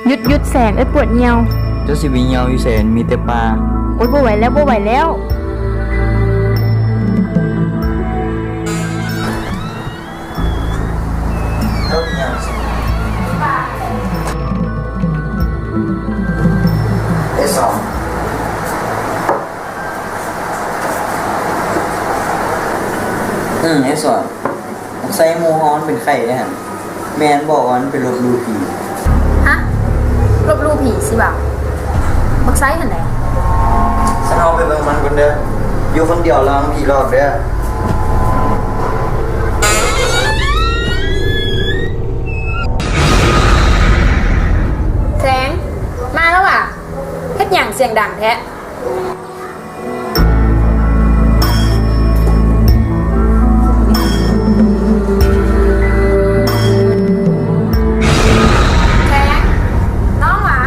ຢຸດ, ຢຸດແສງ, ເອີຍ ປວດຍ່ຽວ. ເຈົ້າຊິໄປຍ່ຽວຢູ່ໃສ? ມີແຕ່ປ່າ. ໂອຍ, ບໍ່ໄຫວແລ້ວ, ບໍ່ໄຫວແລ້ວ. ເຮັດຫຍັງ? ເອສອນ. ອືມ, ເອສອນ. ບັກໄຊໝູ່ເຮົາມັນເປັນໄຂ້ເດ້ຫັ້ນ. ແມ່ນບອກວ່າມັນໄປລົບຫຼູ່ຜີ. ຮະ? ລົບຫຼູ່ຜີຊິເວົ້າ? ບັກໄຊຫັ້ນໃດ? ຊັ້ນເຮົາໄປເບິ່ງມັນກ່ອນເດີ. ຢູ່ຄົນດຽວລະວັງຜີຫຼອກເດີ. ແສງ ມາແລ້ວຫວາ? ເຮັດຫຍັງສຽງດັງແທ້? ແສງ ນ້ອງຫວາ?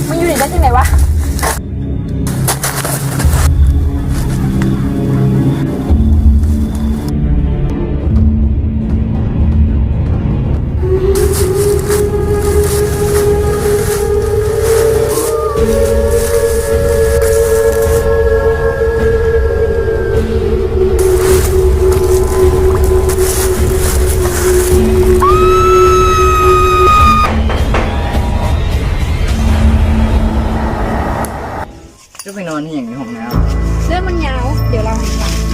ມັນຢູ່ນີ້ໄດ້ຈັ່ງໃດວະ? ເຈົ້າໄປນອນເຮັດຫຍັງໃນຫ້ອງນ້ຳ? ເລື່ອງມັນຍາວ, ດຽວເລົ່າໃຫ້ຟັງ.